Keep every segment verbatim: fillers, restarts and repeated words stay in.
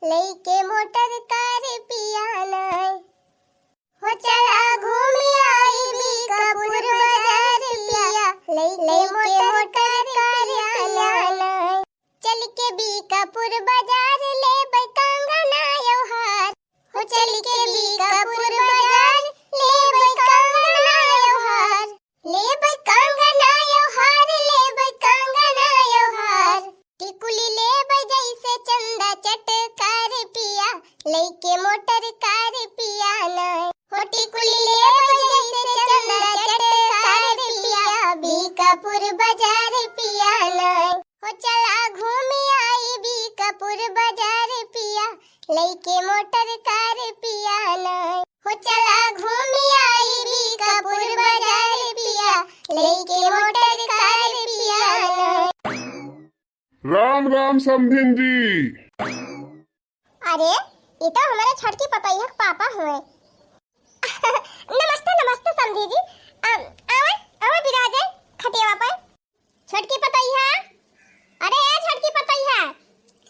लइके मोटर कार पिया नाय। हो चला घूमी आई बीकापुर बाजार पिया, लइके मोटर कार पिया नाय। चल के बीकापुर बाजार लेबै कंगना यो हार। हो चल के बीकापुर बाजार लेबै कंगना यो हार। लेबै कंगना यो हार, लेबै कंगना यो हार। टिकुली लेबै जैसे चंदा चटकार पिया, लइके मोटर कार पिया नाय। हो टिकुली लेबै जैसे चंदा चटकार पिया, बीकापुर बाजार पिया नाय। हो चला घूमी आई बीकापुर बाजार पिया, लइके मोटर कार पिया नाय। हो चला घूमी आई बीकापुर बाजार पिया, लइके मोटर कार पिया नाय। राम राम समधिन जी। अरे, ई तो हमरे छोटकी पतोहिया के पापा हुए। नमस्ते, नमस्ते समधी जी। आ, आवा, आवा बिराजे खटियावा पर। छोटकी पतोहिया, अरे ए छोटकी पतोहिया,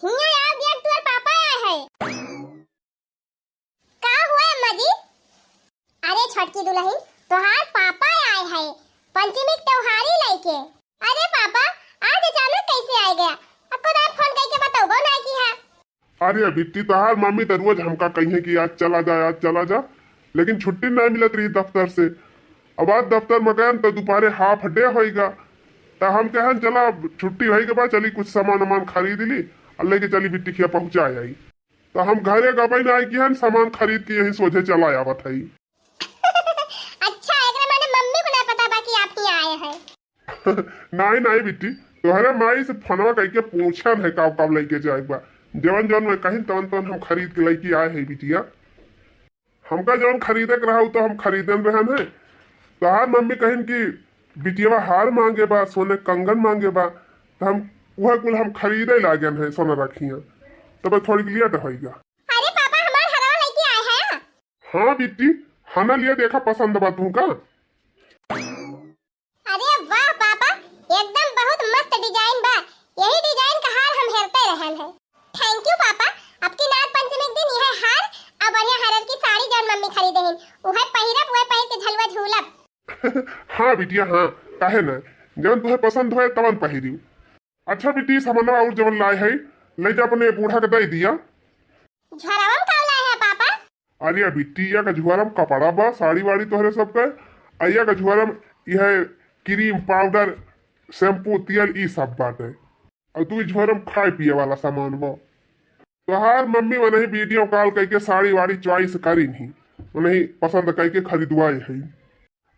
हियाँ आओ, देख तोर पापा आए हैं। का हुआ अम्मा जी? अरे छोटकी दुलहिन, तोहार पापा आए हैं पंचमी के त्योहारी लइके। अरे पापा, आज अचानक कैसे आए गया? अक्को दार फोन करके बतौबो ना किहा। अरे बिट्टी, तोहार मम्मी तो रोज हमका कहिए कि आज चला जा, आज चला जा, लेकिन छुट्टी नहीं मिलत रही दफ्तर से। अब आज दफ्तर में गए तो दोपहरे हाफ डे होइगा, तो हम कहन चला छुट्टी होई के बाद चली कुछ सामान वामान खरीद ली और लेके चली बिट्टी खिया पहुँचा आई। तो हम घरे गबई ना आई कि हन, सामान खरीद के यहीं सोझे चला आवत हई। अच्छा, एकरे माने मम्मी को ना पता बा कि आप यहाँ आए हैं? नाई, नाई बिट्टी, तोहरे माई से फोनवा कइके पूछन है का, कब लइके जाए बा। जवन जवन मैं कहिन तवन तवन हम खरीद के लइके आए है बिटिया। हमका जवन खरीदे के रहा उ तो हम खरीदन रहन है। तोहार मम्मी कहिन कि बिटिया हार मांगे बा, सोने कंगन मांगे बा, तो हम वह कुल हम खरीदे लागन है सोना रखिया, तब थोड़ी लेट होइगा। अरे पापा, हमार हरवा लइके आए हैं। हाँ बिट्टी, हना लिए देखा पसंद बा तुमका। अरे वाह पापा, एकदम बहुत मस्त डिजाइन बा। यही डिजाइन का हार हम हेरते रहन है। Thank you पापा, आपकी नाग पंचमी के दिन यह हार और बढ़िया हरर की साड़ी जौन मम्मी खरीदे हैं, उहे पहिरब, उहे पहिर के झलुआ झूलब। हाँ बिटिया हाँ, काहे ना, जौन तुहे पसंद होए तवन पहिरियो। अच्छा बिट्टी, सामानवा और जवन लाए है, ले जा अपने बूढ़ा के दे दिया। झोरावा में का लाए है पापा? अरे बिट्टी, या का झोरा में कपड़ा बा, साड़ी वाड़ी तोहरे सब के, आ या का झोरा में यह क्रीम, पाउडर, शैम्पू, तेल, ई सब बाटे। और तू झोरा में खाए पिए वाला सामान बा। तोहार मम्मी वनही वीडियो कॉल करके साड़ी वाड़ी चॉइस करी नहीं, वनही पसंद करके खरीदवाए है।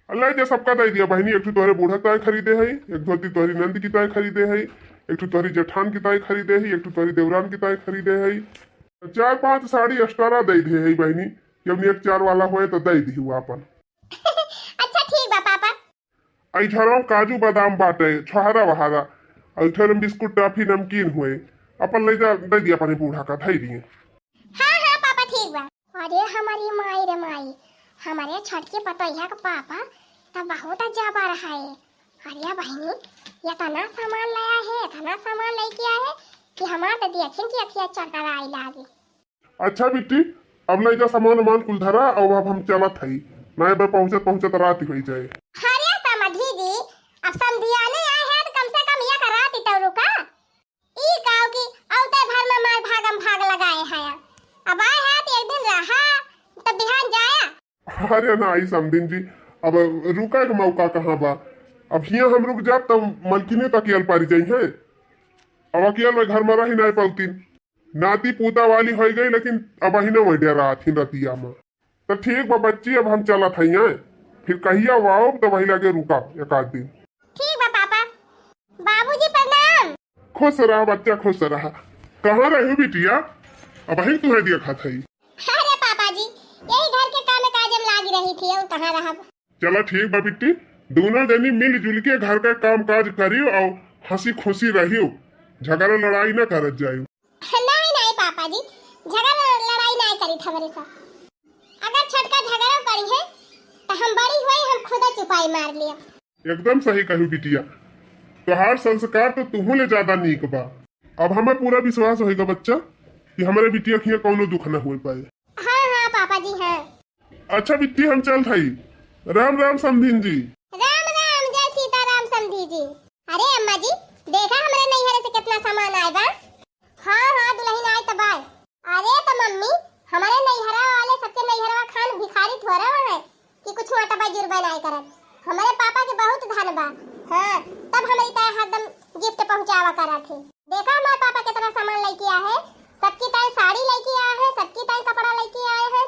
अल्लाह जे सबका दे दिया बहनी, एक ठो तोहरे बूढ़ा ताए खरीदे है, एक धोती तोहरी नंद की ताए खरीदे है, एक ठो तोहरी जेठान की ताए खरीदे है, एक ठो तोहरी देवरान की ताए खरीदे है। चार पांच साड़ी extra दे दे है बहनी, जब एक चार वाला होए तो दे दी हुआ अपन। अच्छा ठीक बा पापा। आई झरवा में काजू बादाम बाटे, छोहारा वहारा, और थोड़े बिस्कुट, टॉफी, नमकीन हुए, अपन ले जा, दे दिया अपने बूढ़ा का, धई दिए। हाँ हाँ पापा ठीक बा। अरे हमारी माई रे माई, हमारे छोटकी पतोहिया के पापा तो बहुत जाबार है। अरे बहनी, इतना सामान लाया है, इतना सामान लेके आए है कि हमार तो देखिन की अखिया चरकराए लागी। अच्छा बिट्टी, अब ले जा सामान वामान कुल धरा, और अब हम चलत हई, नहीं बे पहुँचत पहुँचत रात होई जाए। अरे समधी जी, अब समधियाने आए हैं तो कम से कम एक रात तो रुका। ई काव की अवते भर में मार भागम भाग लगाए हैं। अब आए हैं तो एक दिन रहा, तो बिहान जाया। अरे नाई समधिन जी, अब रुका के मौका कहाँ बा? अब हियाँ हम रुक जाब तब मलकिने तो अकेल पारी जाई है। अब अकेल में घर में रही नहीं पौतीन। नाती पूता वाली होई गई, लेकिन अब अहिने वही डेरा आथिन रतिया में। तो ठीक बा बच्ची, अब हम चलत हई, फिर कहिया आओ तो वही लगे रुका एक आध दिन। ठीक बा पापा। बाबूजी प्रणाम। खुश रहा बच्चा, खुश रहा। कहाँ रहे बिटिया? अब अहिन तुम्हें देखत हई। अरे पापा जी, यही घर के काम काज में लागी रही थी, और कहाँ रहब। चला ठीक बा बिट्टी, दोनों जनी मिलजुल के घर का काम काज करियो और हँसी खुशी रहियो, झगड़ा लड़ाई ना करत जाइयो। नहीं नहीं पापा जी, झगड़ा लड़ाई नहीं करी हमरे सब। अगर छोटका झगड़ा करी है तो हम बड़ी हुई, हम खुदा चुपाई मार लिया। एकदम सही कहू बिटिया, तोहार संस्कार तो तुहू ले ज्यादा नीक बा। अब हमें पूरा विश्वास होइगा बच्चा, कि हमरे बिटिया के हियाँ कौनो दुख न होइ पाए। हाँ, हाँ, पापा जी, हाँ। अच्छा बिट्टी, हम चलत हई। राम राम समधिन जी। राम राम, जय सीताराम समधी जी। अरे अम्मा जी, देखा हमरे नैहरे से केतना सामान आए बा। हाँ, हाँ, दुलहिन आए त बाए। अरे त मम्मी, हमरे नैहरा वाले सबके नैहरवा खान भिखारी थोड़ा है कि कुछ अटबा जुरबा नाय करत। हमरे पापा के बहुत धन बा। हाँ, तब हमरी ताए हरदम gift पहुँचावा करत है। देखा हमार पापा केतना सामान लइके आए है। सबकी ताए साड़ी लइके आए है, सबकी ताए कपड़ा लइके आए है,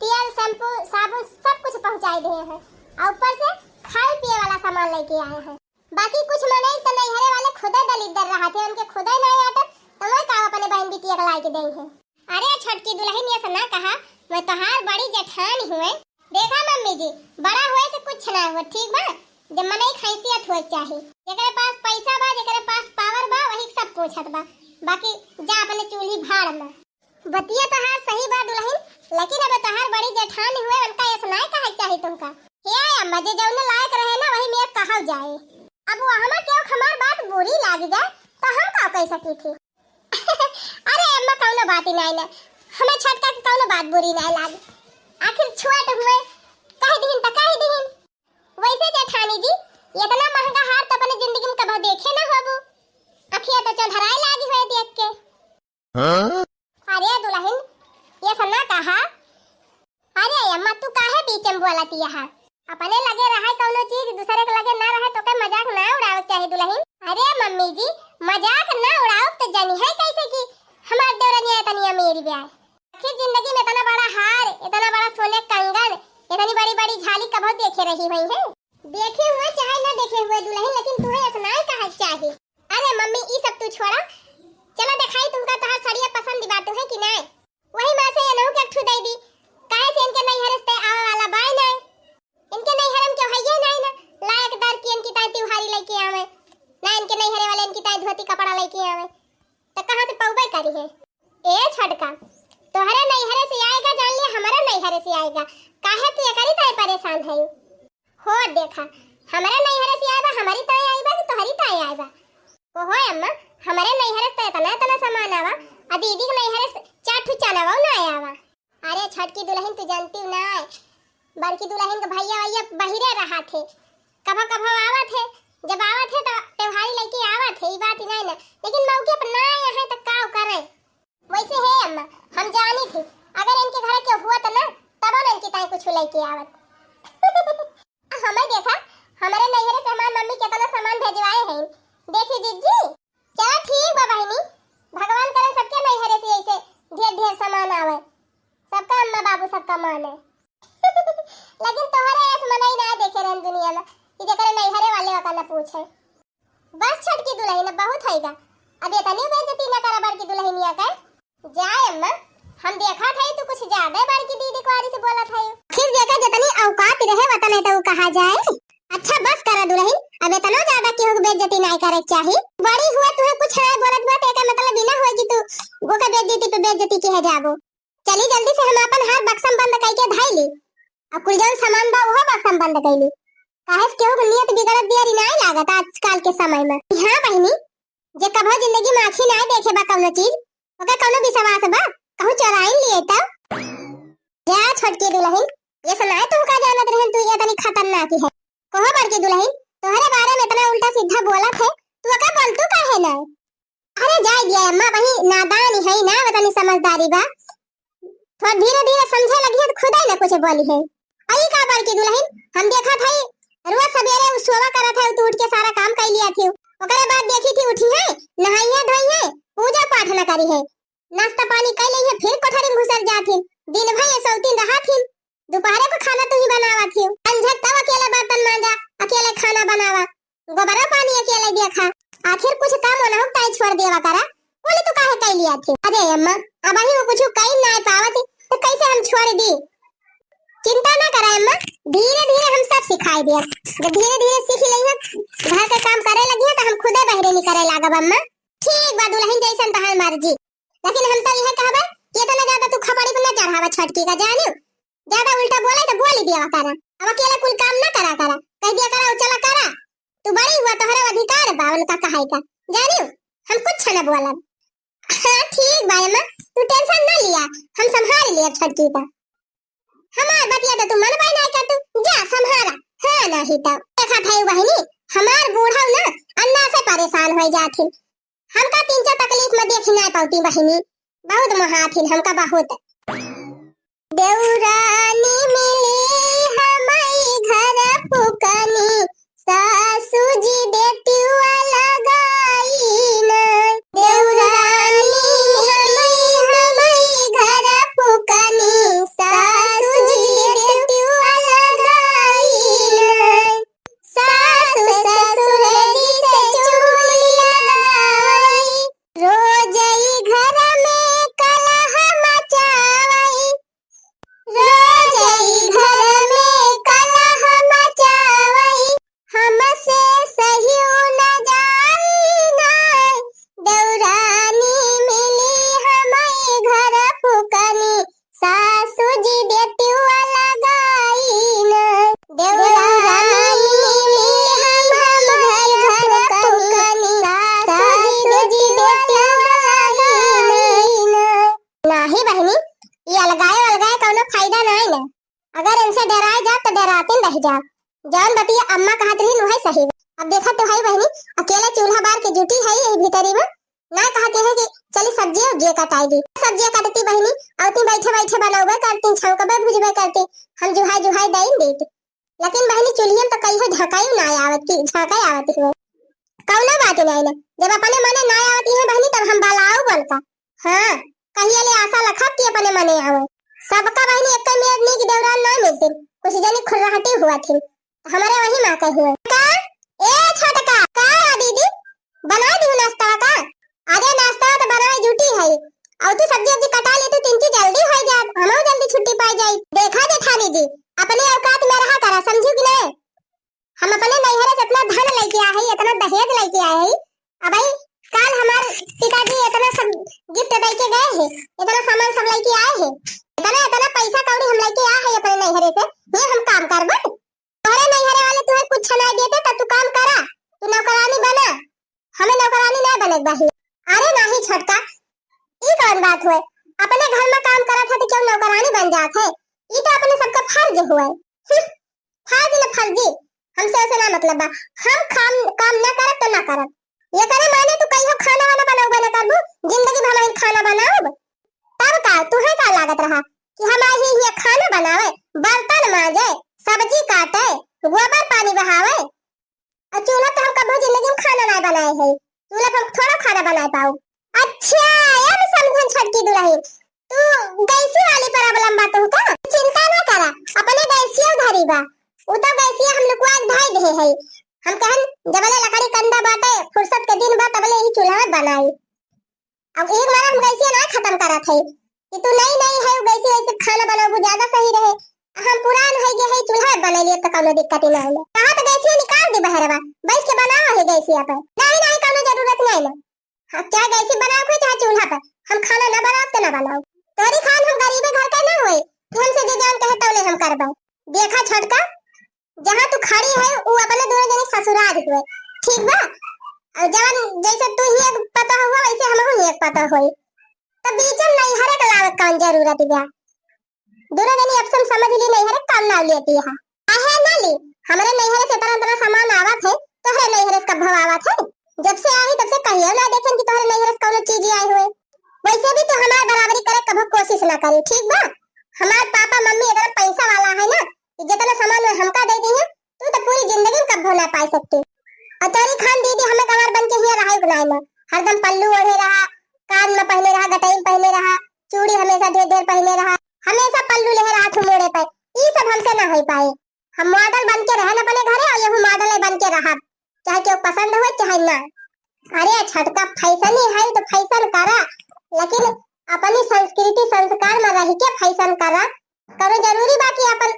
तेल, shampoo, साबुन सब कुछ पहुँचाए दिए हैं। और ऊपर से खाए पिए वाला सामान लइके आए हैं। बाकी कुछ मनई त नैहरे वाले खुदे दलिद्दर रहत है, उनके खुदे नाय आटत, त वो का अपने बहन बिटिया के लाइके देई है। अरे छोटकी दुलहिन, ये सब ना कहा, मैं तोहार बड़ी जेठान हुए। देखा मम्मी जी, बड़ा हुए से कुछ ना हो, ठीक बा? जब मनई के हैसियत होए के चाही। जेकरे पास पैसा बा, जेकरे पास power बा, वही सब पूछत बा। बाकी जा अपने चूल्ही भाड़ में। बतिया तोहार सही बा दुलहिन, लेकिन अब तोहार बड़ी जेठान हुए, उनका ऐसा नाय कहे के चाही तुमका। हे अम्मा, जे जौने लायक रहे ना, वही में कहल जाए। अब वो हमार केहू हमार बात बुरी लाग जाए, तो हम का कह सकी थी? अरे अम्मा, कौनो बात ही नाय ना, हमें छोटका के कौनो बात बुरी नाय लागे। आखिर छोट हुए, कह दीन त कह दीन। वैसे जेठानी जी, इतना महंगा हार तो अपने जिंदगी में कबो देखे ना होबू। अखिया तो चौधराए लागी हुए देख के। हाँ? अरे दुलहिन, ये सब ना कहा। अरे अम्मा, तू काहे बीच में बोलत यहा? अपने लगे रहे कौनो चीज, दूसरे के लगे ना रहे, तो के मजाक ना उड़ावे के चाही दुलहिन। अरे मम्मी जी, मजाक ना उड़ाओ तो जानी है कैसे कि हमार देवरनिया इतनी अमीर ब्या। आखिर जिंदगी में इतना बड़ा हार, इतना बड़ा सोने कंगन, इतनी बड़ी बड़ी झाली कबो देखे रही हुई है? देखे हुए चाहे ना देखे हुए दुलहिन, लेकिन तुहे ऐसा ना कहा चाही। अरे मम्मी, ई सब तू छोड़ा, चला देखाई तुमका तोहार सड़िया पसंद बा तुहे कि नाय? वही माँ से एनहू के एक ठू दे दी, काहे से इनके नैहरे से आवे वाला बाय नाय। इनके नैहरे में केहू हइये नाय ना, लायकदार की इनकी ताई त्योहारी लइके आवे, ना इनके नैहरे वाले इनकी ताई धोती कपड़ा लइके आवे, तो कहाँ से पौबे करी है? ए छोटका, तोहरे नैहरे से आएगा, जान लिया, हमारे नैहरे से आएगा, काहे तू एकरी ताई परेशान है? हो देखा, हमरे नैहरे से आए बा, हमरी ताई आई बा कि तोहरी ताई आई बा? ओहो अम्मा, हमरे नैहरे से तो इतना इतना सामान आवा, आ दीदी के नैहरे से चार ठू चनावा ना आवा। अरे छोटकी दुलहिन, तू जानती ना है, बड़की दुलहिन के भैया वैया बहिरे रहा थे, कभो कभो आवा थे, जब आवा थे तो त्योहारी लइके आवा थे, ई बात ही नहीं ना, लेकिन मौके पर ना आए हैं तो का करे? वैसे हे अम्मा, हम जानी थी, अगर इनके घर के हुआ तो ना, तब ना इनकी ताई कुछ लेके आवत। हमें देखा, हमारे नैहरे से हमार मम्मी कितना सामान भेजवाए हैं। देखी जिज्जी, चला ठीक बा बहिनी, भगवान करे सबके नैहरे से ऐसे ढेर ढेर सामान आवे, सबका अम्मा बाबू सबका माने। लेकिन तोहरे ऐस मनई ना देखे रहन दुनिया में कि जेकरे नैहरे वाले ओका न पूछे। बस छोटकी दुलहिन, अब बहुत होइगा, अब इतनी बेइज्जती न करा बड़की दुलहिनिया के। जाए अम्मा, हम देखा था तू कुछ ज्यादा बड़की दीदी कुआरी से बोला था। फिर देखा जितनी औकात रहे वतने तो कहा जाए। अच्छा बस करा दुलहिन, अब इतना ज्यादा केहू के बेइज्जती नहीं करे के चाही। बड़ी हुआ तुहे कुछ नहीं बोलत बा, तो एकर मतलब ई ना हुआ कि तू ओकर बेइज्जती पे बेइज्जती किहे जाबो। चली जल्दी से हम अपन हार बक्सम बंद कइके धइ ली। अब कुल जौन सामान बा उहो बक्सम बंद कइ ली। काहे से केहू के नियत बिगड़त बिया री नाय लागत आजकल के समय में। हाँ बहिनी, जे कभो जिंदगी में आँखी नाय देखे बा कौनो चीज, ओके कौनो विश्वास बा? कहूँ चोराइन लिए तब? जा छोटकी दुलहिन, ये सब नाय तू का जानत रहन, तू ये तनी खतरनाक है। कहो बड़की दुलहिन, तोहरे बारे में इतना उल्टा सीधा बोलत है, तू ओके बोलतू काहे नाय? अरे जाए दिया अम्मा, वही नादान है ना, वतनी समझदारी बा। थोड़ा धीरे धीरे समझे लगी है तो खुदा ही ना कुछ बोली है। अई का बड़की दुलहिन, हम देखा था रोज सवेरे उ सोवा करत है, तू उठ के सारा काम कर लिया थी। ओकरे बाद देखी थी उठी है, नहाई है, धोई है, पूजा पाठ न करी है, नाश्ता पानी कर ली है, फिर कोठरी में घुसर जात है। दिन भर ये सौतीन रहा थी, दोपहरे को खाना तू ही बनावा थी, अंझट तब अकेले बर्तन मांजा, अकेले खाना बनावा, गोबरा पानी अकेले देखा, आखिर कुछ काम ओनहु ताई छोड़ देवा करा। बोले तू काहे कह लिया थी? अरे अम्मा, अब ही वो कुछ कह ना पावत ही, तो कैसे हम छोड़ दी? चिंता ना करा अम्मा, धीरे धीरे हम सब सिखाई दिया। जब धीरे धीरे सीख लेंगे, घर का काम करे लगी है तो हम खुदे बहरे नहीं करे लागब अम्मा। ठीक बा दुलहिन, जैसन तहार मर्जी, लेकिन हम तो यह कहबे कि इतना ज्यादा तू खपड़ी पर न चढ़ावा छोटकी का, जानियो। ज्यादा उल्टा बोले तो बोली दिया करा। अब अकेले कुल काम ना करा करा। कह दिया करा, "चला करा। तू बड़ी हुआ, तोहरे अधिकार बा उनका कहे का।" जानियो, हम कुछ न बोलब। हाँ, ठीक बा अम्मा, तू tension ना लिया, हम संभाल लिया छोटकी का। हमार बतिया तो तू मनबे ना कर, तू जा संभाला। हाँ, नहीं तो देखा था बहिनी, हमार बूढ़ा ना अन्ना से परेशान हो जात ही। हमका तीन चार तकलीफ में देखी ना पाती बहिनी, बहुत मोहात ही हमका बहुत। देवरानी मिली हमई घर फुकनी, सासू जी देतिया लगाई ना। देवरानी मिली हमई घर फुकनी, सासू जी देतिया लगाई ना। सासु ससुर जी से चुगली लगाई, रोज ई घर में कलह मचावई। रोज ई घर में कलह मचावई, हमसे सहियो न जाई नाय। देवरानी मिली हमई घर फुकनी, सासू जी देतिया लगाई नाय। देवरानी मिली हमई घर फुकनी, सासू जी देतिया लगाई नाय। नाही बहिनी, ई अलगाए अलगाए कौनो फायदा नाई ना। अगर इनसे डराए जा तो डराते रह जा। जौन बतिया अम्मा कहत रही उहे सही बा। अब देखा तो है बहिनी, अकेले चूल्हा बार के जुटी है यही भीतरी में। ना कहते हैं कि चली सब्जी उब्जी कटाई दी। सब्जी काटती बहिनी, औती बैठे बैठे बनौबे करती, छौंकबे भुजबे करती, हम जुहाई जुहाई दइन देती। लेकिन बहिनी चूल्हियन तो कहियो झांकाई ना आवत की, झांकाई आवत हुए। कौनो बात नहीं ना, जब अपने मने ना आवत है बहिनी तब हम बलाऊ बनका। हाँ, कहिए ले आशा लखत की अपने मने आवे। सबका बहिनी एक मेर नीक देवरान ना मिलती, कुछ जनी खुर्राहटी हुआ थी। हमारे वही माँ कही हुए। का? ए छोटका, का है दीदी? बनाई दी नाश्ता का? अरे नाश्ता तो बनाई जुटी है। और तू सब्जी उब्जी कटा ले, तू तिनकी जल्दी हो जाए, हमहू जल्दी छुट्टी पाई जाई। देखा जेठानी जी, अपने औकात में रहा करा, समझू कि नहीं? हम अपने नैहरे से इतना धन लेके आए हैं, इतना दहेज लेके आए हैं। अब भाई, काल हमार पिताजी इतना सब gift दे के गए हैं, इतना सामान सब लेके आए हैं, इतना, इतना पैसा कौड़ी हम लेके आए हैं अपने नैहरे से, ये हम काम करबे? तोहरे नैहरे वाले तुहे कुछ ना देते, तब तू काम करा, तू नौकरानी बना, हमें नौकरानी ना बने के बा ही। अरे नाही छोटका, ई कौन बात हुए? अपने घर में काम करत है तो क्यों नौकरानी बन जात है? ई तो अपने सबका फर्ज हुए। हम्म, फर्ज न फर्जी, हमसे ऐसे ना मतलब बा। हम काम, काम ना करब तो ना करब। ये करे माने तू कहियो खाना वाना बनाउबे ना करबू, जिंदगी भर हम खाना बनाउब? तब का, तुहे का लागत रहा कि हम आई ही हियां खाना बनावे, बर्तन मांजे, सब्जी काटे, गोबर पानी बहावे? और चूल्हा तो हम कबो जिंदगी में खाना ना बनाए है, चूल्हा पर हम थोड़ा खाना बनाए पाऊ। अच्छा, अब समझन छोटकी दुल्हन, तू गैसी वाली problem बा तुमका? चिंता ना करा, अपने गैसिया धरी बा, उ तो गैसिया हम लुकवा के धई दे है। हम कहन जबले लकड़ी कंडा बाटे, फुर्सत के दिन बा, तबले ही चूल्हा बनाई। अब एक बार हम गैसिया ना खत्म करत है कि तू नई नई है, गैसी वैसे खाना बनाबू ज्यादा सही रहे। हम पुरान हो गए है, चूल्हा बना लिए तो कौनो दिक्कत ही ना है। कहा तो गैसिया निकाल दी बहरवा, बैठ के बनावा है गैसिया पर। नहीं नहीं, कौनो जरूरत नहीं ना। हाँ, चाहे गैसी बनाओ कोई, चाहे चूल्हा पर, हम खाना ना बनाओ तो ना बनाओ। तोरी खान हम गरीबे घर के ना होए कि हमसे जे जान कहे तौले हम करबे। देखा छोटका, जहाँ तू खड़ी है, उ अपने दोनों जने ससुराल हुए, ठीक बा? और जवन जैसे तू ही एक पता हुआ, वैसे हमहू ही एक पता होई। तब बीच में नैहरे के लावे कौन जरूरत बा? दोनों जने अब से समझ ली, नैहरे काम ना लेती है। काहे ना ली? हमरे नैहरे से इतना, इतना सामान आवत है, तोहरे नैहरे से कब आवत है? जब से आई, तब से कहियो ना देखेन कि तोहरे नैहरे से कौनो चीज आई हुए। वैसे भी तू हमार बराबरी करे कभो कोशिश ना करी, ठीक बा? हमार पापा मम्मी इतना पैसा वाला है ना कि जितना सामान वो हमका दे दी है, तू तो पूरी जिंदगी में कभो ना पाई सकती। और तोरी खान दीदी हमें गंवार बन के हियां रहाई बनाए में, हरदम पल्लू ओढ़े रहा, कान में पहने रहा, गटई में पहने रहा, चूड़ी हमेशा ढेर ढेर पहने रहा, हमेशा पल्लू ले रहा तू मोड़े पे। ई सब हमसे ना हो पाए। हम model बन के रहन अपने घरे और यहू model बन के रहब, चाहे केहू पसंद हो चाहे ना। अरे छोटका, fashion ही है तो fashion करा, लेकिन अपनी संस्कृति संस्कार में रह के fashion करा। करो जरूरी बा कि अपन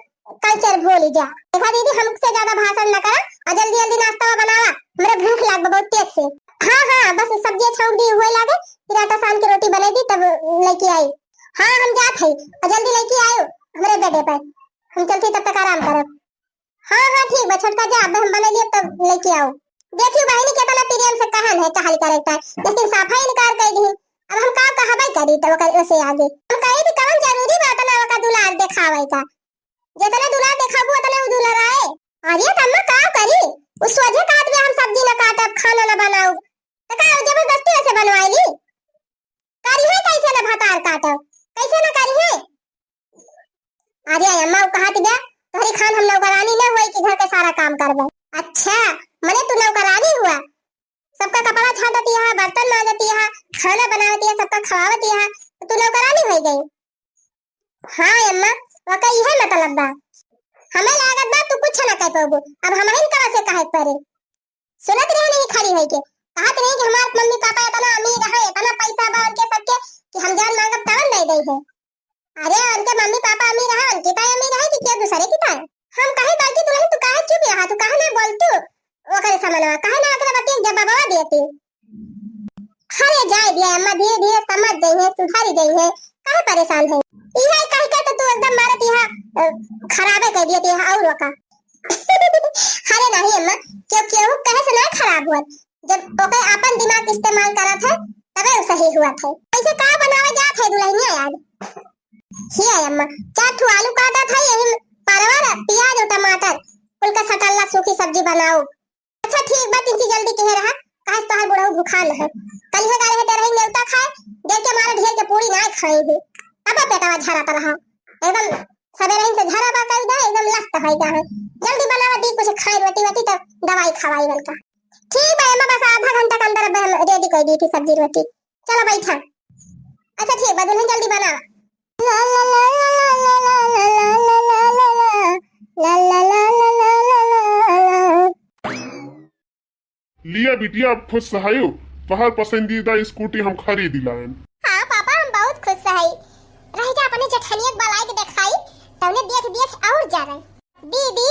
culture भूल जा। देखा दीदी, हमसे ज्यादा भाषण न करा और जल्दी जल्दी नाश्ता बनावा, हमरे भूख लाग बा बहुत तेज से। हाँ हाँ, बस सब्जी छौंक दी हुए लागे, फिर आटा सान के रोटी बना दी तब लेके आई। हाँ हम जात है और जल्दी लेके आयो हमरे बेडे पर, हम चलती तब तक आराम करब। हाँ हाँ ठीक बा छोटका, जा अब हम बना लिए तब लेके आओ। देखियो बहिनी केतना प्रेम से कहन है, कहल करे का, लेकिन साफा इनकार कर दी। अब हम का कहबे करी त ओकर ओसे आगे? हम कही कि कवन जरूरी बा ओतना ओकर दुलार देखावे का? जेतना दुलार देखाबू ओतना उ दुलाराए। अरे त अम्मा का करी? उ सोझे कहत बे हम सब्जी न काटब, खाना न बनाउब। त का जबरदस्ती ओसे बनवाई ली? करिहे कैसे न भतार काटब? कैसे न करिहे? अरे अम्मा, उ कहत बे, तोहरी खान हम नौकरानी न होई कि घर के सारा काम करबे। अच्छा, मने तू नौकरानी हुआ? सबका कपड़ा झाड़ती है, बर्तन मांजती है, खाना बनावती है, सबका खवावती है, तो तू नौकरानी हो गई? हाँ अम्मा, ओका इहे मतलब बा। हमें लागत बा तू कुछ ना कह पाबू, अब हमहिन का से कहे पड़े। सुनत रहे नहीं खड़ी होई के, कहत रही कि हमार मम्मी पापा इतना अमीर है, इतना पैसा बा उनके सबके कि हम जौन मांगब तवन दे दे है। अरे उनके मम्मी पापा अमीर है, उनकी ताई अमीर है कि क्या दूसरे की ताई? हम कहे बड़की दुल्हन तू काहे चुप रहा, तू काहे ना बोल तू? ओकरे समनवा काहे ना ओकरे बतिया जवाबवा देती? अरे जाए दिया अम्मा, धीरे धीरे समझ गई है, सुधर गई है, काहे परेशान है? इहे कह के तो तू एकदम मारत यहाँ, अ, खराबे कर दिया तू यहाँ और का। अरे नहीं अम्मा, क्यों, क्यों कहे से ना खराब हुआ? जब ओके अपन दिमाग इस्तेमाल करत है, तबे उ सही हुआ थे। कैसे का बनावे जात है दुल्हनिया याद? ही है अम्मा, चार ठो आलू काटा था, यही में परवर, प्याज और टमाटर, कुल का सटल्ला सूखी सब्जी बनाओ। अच्छा ठीक बा, तिनकी जल्दी किहे रहा, काहे से तोहार बुढ़ऊ भूखान है। कलिहे गाड़े है तेरही नेवता खाए, देर के मारे ढेर के पूरी ना खाई ही। अब पेटवा झरत रहा। एकदम सबेरे से झरा बा कई दे, एकदम लस्त है का है। जल्दी बनावा दी कुछ खाए रोटी वोटी तब दवाई खवाई बन का। ठीक बा, एमा बस आधा घंटा के अंदर अब हम रेडी कर दी थी सब्जी रोटी। चलो बैठा। अच्छा ठीक बा, दुल्हन जल्दी बनावा। लिया बिटिया, अब खुश सहायो, तोहार पसंदीदा स्कूटी हम खरीद लायन। हाँ पापा, हम बहुत खुश सहाई। रह जा अपने जेठनिया के बलाई के देखाई, तौने देख देख और जा रहे। दीदी,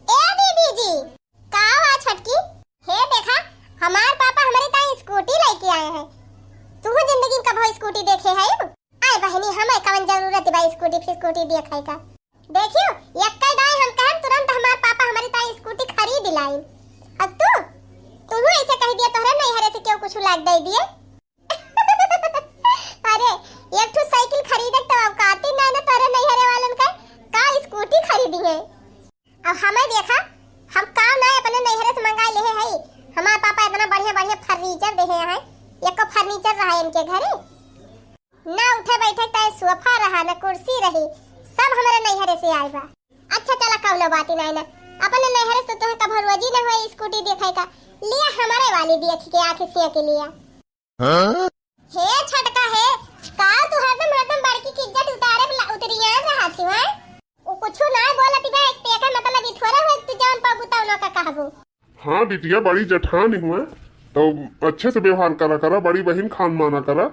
ए दीदी जी, का हुआ छोटकी? हे देखा, हमार पापा हमारे ताई स्कूटी लेके आए हैं। तू जिंदगी में कभो स्कूटी देखे है? आए बहनी, हमें कवन जरूरत बा स्कूटी फिस्कूटी देखे का? देखियो, यक्का दाई हम कहन तुरंत हमार पापा हमारी ताई स्कूटी खरीद लाइन। अब तू, तू ऐसे कह दिया तोहरे नैहरे से क्यों कुछ लाग दे दिए? अरे, एक ठो साइकिल खरीदे तो औकाती ना ना तोहरे नैहरे वालन का, का स्कूटी खरीदी है? अब हमें देखा, हम काम ना अपने नैहरे से मंगा ले है, हमार पापा इतना बढ़िया बढ़िया फर्नीचर दे हैं, एको फर्नीचर रहा इनके घरे। ना उठे बैठे के ताई सोफा रहा, ना कुर्सी रही, सब हमरे नैहरे से आए बा। अच्छा चला, कौनो बात ही नहीं ना, अपने नैहरे से तोहे कभो रोजी ना हुए स्कूटी देखे का, लिया हमारे वाली देख के आँख से के लिया। हाँ? हे छोटका हे, का तू हरदम हरदम बड़की की इज्जत उतारे ला उतरियान रहा थी, हैं? वो कुछ ना बोलती बा, एक तेकर मतलब ई थोड़े हो तू जौन पाबू तौन का कहबू। हाँ बिटिया, बड़ी जेठान हुआ, तो अच्छे से व्यवहार करा करा, बड़ी बहिन खान माना करा।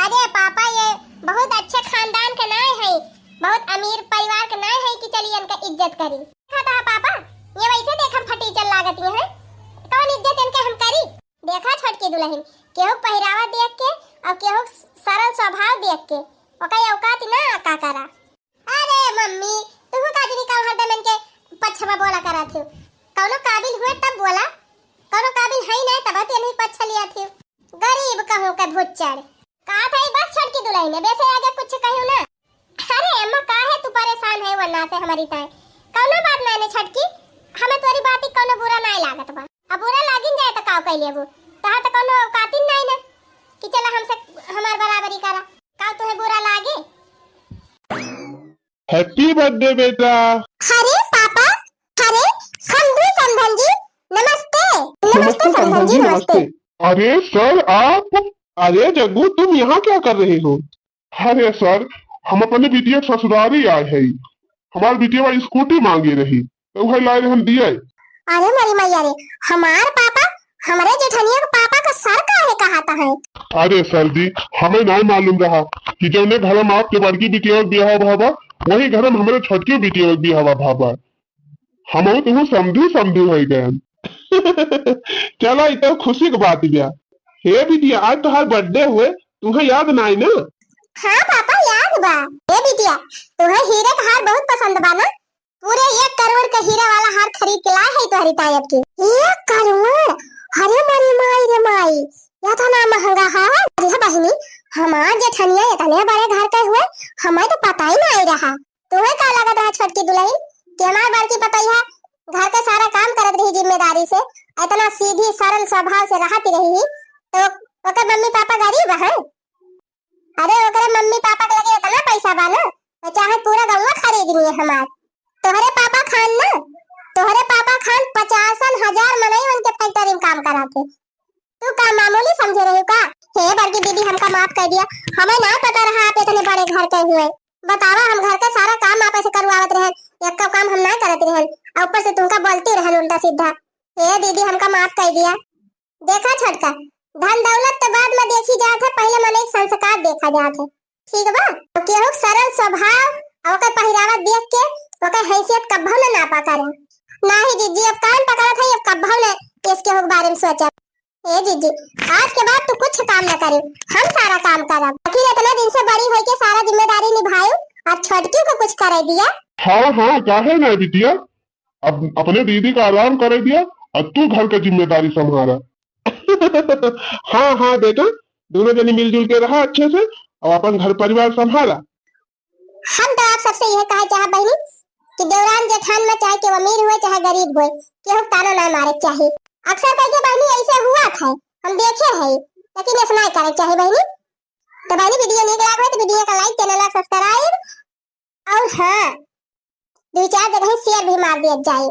अरे पापा, ये बहुत अच्छे खानदान के नाय है, बहुत अमीर परिवार के नाय है कि चली इनका इज्जत करी। देखा था पापा, ये वैसे देखम फटीचर लागत ये है, कौन इज्जत इनके हम करी? देखा छोटकी दुल्हन, केहू पहिरावा देख के और केहू सरल स्वभाव देख के ओकर औकात ना आका करा। अरे मम्मी, तुहू का जनी का हरदम इनके पक्ष में बोला करा थी। कौनो काबिल हुए तब बोला, कौनो काबिल है ही ना तब तो इन्हीं पक्ष लिया थी। गरीब कहूँ के भुच्चड़। का था ई बस छोटकी दुल्हन, वैसे आगे कुछ कहूँ ना। अरे अम्मा, काहे तू परेशान है वरना से हमारी ताई? कौनो बात नहीं ने छोटकी, हमें तोरी बात ही कौनो बुरा नहीं लागत बा। अब बुरा लागिन जाए तो काव कह लेबू? तोहार तो कौनो औकातिन नहीं ना कि चला हमसे हमार बराबरी करा। काव तुहे बुरा लागे? Happy birthday बेटा। अरे पापा, अरे समधी समधन जी, नमस्ते। नमस्ते समधन जी, नमस्ते। अरे सर आप, अरे जग्गू तुम यहाँ क्या कर रहे हो? अरे सर, हम अपने बिटिया के ससुरारी आए हई। हमार बिटिया स्कूटी मांगे रही, तो उहे लाए हम दिए। अरे मोरी मैया रे, हमार पापा, हमरे जेठनिया के पापा का सर काहे कहाता है? अरे सर जी, हमें नहीं मालूम रहा कि जौने घर में आपके बड़की बिटिया के बियाह भवा, वही घर में हमरे छोटकी बिटिया के बियाह भवा। हमहू तुहू समधी समधी होई गयन। चला, ई तो खुशी के बात बिया। हे बिटिया, आज तोहार birthday हुए, तुहे याद नाई ना? हाँ पापा, याद बा। हे बिटिया, तुहे हीरे के हार बहुत पसंद बा ना? पूरे एक करोड़ के हीरा वाला हार खरीद के लाए है तोहरी ताई अब की। एक करोड़? अरे मोरी माई रे माई, इतना महंगा हार? अरे बहिनी, ठनिया इतने बड़े घर के हुए, हमें तो पता ही ना आई रहा। तुम्हें का लगत रहा छोटकी दुलहिन कि हमार बड़की पतोहिया घर के सारा काम करत रही जिम्मेदारी से, इतना सीधी सरल स्वभाव से रहत रही, तो ओकर मम्मी पापा गरीब हैं? अरे ओकरे मम्मी पापा के लगे इतना पैसा बा ना, वो चाहे पूरा गौवा खरीद लिए हमार। तोहरे पापा खान ना, तोहरे पापा खान पचासन हजार मनई उनके फैक्ट्री में काम कराते। तू का मामूली समझे रही का? हे बड़की दीदी, हमका माफ कर दिया, हमें ना पता रहा आप इतने बड़े घर के हुए। बतावा, हम घर के सारा काम आप ऐसे करवावत रहन, एक काम हम ना करत रहन, और ऊपर से तुमका बोलती रहन उल्टा सीधा। हे दीदी, हमका माफ कर दिया। देखा छोटका, धन दौलत तो बाद में देखी जात है, पहले मनई के संस्कार देखा जात है, ठीक बा? केहू के सरल स्वभाव और ओकर पहिरावा देख के ओकर हैसियत कब्बो न नापा करे। नाही जीजी, अब कान पकड़त है, अब कब्बो न इस केहू के बारे में सोचब। ए जीजी, आज के बाद तू कुछ काम न करे, हम सारा काम करब। आखिर इतना दिन से बड़ी होई के सारा जिम्मेदारी निभायू और छोटकी को कुछ करे दिया। हाँ, हाँ, काहे ना बिटिया, अब अपने दीदी का आराम करे दिया और तू घर का जिम्मेदारी संभाला। हाँ, हाँ बेटा, दोनों जनी मिलजुल के रहा अच्छे से और अपन घर परिवार संभाला। हम तो आप सबसे यह कहे चाहब बहिनी कि देवरान जेठान में चाहे केहू अमीर हुए चाहे गरीब हुए, केहू के ताना ना मारे के चाही। अक्सर कह के बहिनी ऐसे हुआ था, हम देखे है, लेकिन ऐसा ना करे के चाही बहिनी। तो बहिनी वीडियो नीक लाग हो तो वीडियो का like, चैनल का सब्सक्राइब और हाँ, दो चार जगह शेयर भी मार दिया जाए।